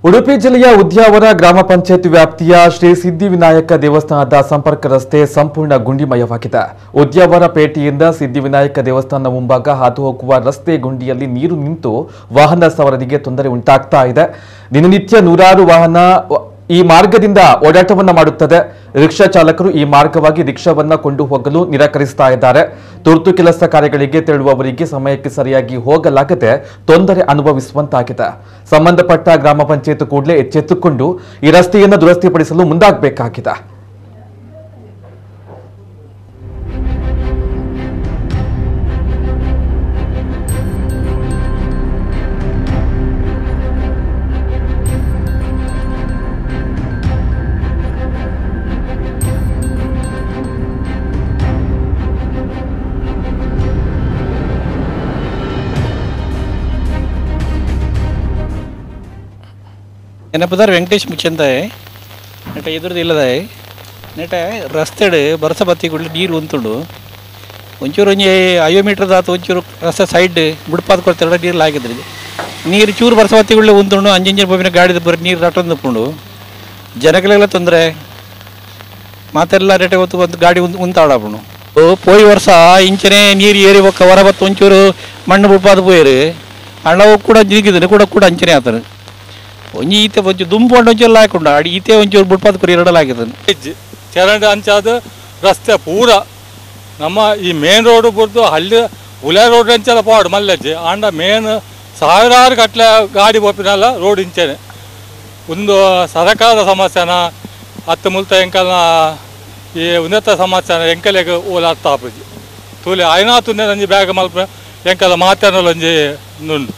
Udupi ಜಿಲ್ಲೆಯ ಉದ್ಯಾವರ ಗ್ರಾಮ ಪಂಚಾಯತ್ ವ್ಯಾಪ್ತಿಯ ಶ್ರೀ ಸಿದ್ಧಿವಿನಾಯಕ ದೇವಸ್ಥಾನದ ಸಂಪರ್ಕ ರಸ್ತೆ ಸಂಪೂರ್ಣ ಗುಂಡಿಮಯವಾಗಿದೆ. ಉದ್ಯಾವರ ಪೇಟೆಯಿಂದ ಸಿದ್ಧಿವಿನಾಯಕ ದೇವಸ್ಥಾನ ಮುಂಭಾಗ ಹಾದು ಹೋಗುವ ರಸ್ತೆ ಗುಂಡಿಯಲ್ಲಿ ನೀರು ನಿಂತು ವಾಹನ ಸವಾರರಿಗೆ ತೊಂದರೆ ಉಂಟಾಗ್ತಾ ಇದೆ. ದಿನನಿತ್ಯ ನೂರಾರು ವಾಹನ ಈ ಮಾರ್ಗದಿಂದ ಓಡಾಟವನ್ನು ಮಾಡುತ್ತದೆ. ರಿಕ್ಷಾ ಚಾಲಕರು ಈ ಮಾರ್ಗವಾಗಿ ರಿಕ್ಷಾವನ್ನು ಕೊಂಡು ಹೋಗಲು ನಿರಾಕರಿಸ್ತಾ ಇದ್ದಾರೆ. ತುರ್ತು ಕೆಲಸ ಕಾರ್ಯಗಳಿಗೆ ತೆರಳುವವರಿಗೆ ಸಮಯಕ್ಕೆ ಸರಿಯಾಗಿ ಹೋಗಲಾಗದೆ ತೊಂದರೆ ಅನುಭವಿಸುವಂತಾಗಿದೆ. ಸಂಬಂಧಪಟ್ಟ ಗ್ರಾಮ ಪಂಚಾಯತ್ ಕೂಡಲೇ ಎಚ್ಚೆತ್ತುಕೊಂಡು ಈ ರಸ್ತೆಯನ್ನು ದುರಸ್ತಿಪಡಿಸಲು ಮುಂದಾಗಬೇಕಾಗಿದೆ. ಎನ್ನ ವೆಂಕಟೇಶ್ ಮುಚ್ಚಂದಾಯ್ ನೆಟ ಎದುರುದು ಇಲ್ಲದಾಯ್ ನೆಟ ರಸ್ತೆಡ್ ಬರ್ಸ ಬತ್ತಿ ಕೂಡಲೇ ನೀರು ಉಂತುಂಡು. ಒಂಚೂರು ಒಂಜಿ 5 ಮೀಟರ್ ದಾತ ಒಂಚೂರು ರಸ್ತೆ ಸೈಡ್ ಬುಡ್ಪಾದ ಕೊಡ್ತಾರೆ ನೀರು ಲಾಗಿದ್ರಿ ನೀರು ಚೂರು ಬರ್ಸ ಬತ್ತಿ ಕೂಡಲೇ ಉಂತುಂಡು. ಅಂಜಿಂಜಿನ ಪೋಪಿನ ಗಾಡಿದ ಬರೀ ನೀರು ರಟ್ಟೊಂದು ಜನಗಳೆಲ್ಲ ತೊಂದರೆ ಮಾತೆಲ್ಲ ರೇಟೆ ಹೊತ್ತು ಒಂದು ಗಾಡಿ ಉಂತಾಡಪುಂಡು. ಪೋಯಿ ವರ್ಷ ಇಂಚನೆ ನೀರು ಏರಿ ಬೊಕ್ಕ ಹೊರ ಬತ್ತು ಒಂಚೂರು ಮಣ್ಣು ಬುಡ್ಪಾದ ಪೋಯರು ಅಣ್ಣವು ಕೂಡ ಜಿಗಿದ್ರೆ ಕೂಡ ಕೂಡ ಅಂಚನೆ ಆತನು. ಒಂಜಿ ಈತೆ ಒಂಚೂರು ದುಂಬು ಒಂಚೂರು ಹಾಕೊಂಡು ಅಡಿ ಈತೆ ಒಂಚೂರು ಬುಡ್ಪಾದ ಕುರಿ ಎರಡಲ್ಲ ಹಾಕಿದ್ದಾನೆ. ಚರಂಡಿ ಅಂಚಾದ ರಸ್ತೆ ಪೂರ ನಮ್ಮ ಈ ಮೇನ್ ರೋಡ್ ಬುಡ್ದು ಹಳ್ಳಿ ಉಲೆ ರೋಡ್ ಅಂಚೆಲ್ಲ ಪಾಡು ಮಲ್ಲಜ್ಜಿ ಆಂಡ ಮೇನ್ ಸಾವಿರಾರು ಗಟ್ಟಲೆ ಗಾಡಿ ಪೋಪಿನಲ್ಲ ರೋಡ್ ಇಂಚೆನೆ. ಒಂದು ಸರಕಾರದ ಸಮಸ್ಯೆನ ಅತ್ತ ಮುಲ್ತ ಎಂಕಲ್ನ ಈ ಉನ್ನತ ಸಮಸ್ಯೆನ ಎಂಕಲೆಗ್ ಓಲ ಅರ್ಥ ಆಪುಜಿ ತೂಲೆ ಐನಾ ತುಂದೆ ನಂಜಿ ಬ್ಯಾಗ್ ಮಲ್ಪ ಎಂಕಲ ಮಾತೇನಲ್ಲ ಒಂಜಿ ನುಂಡು.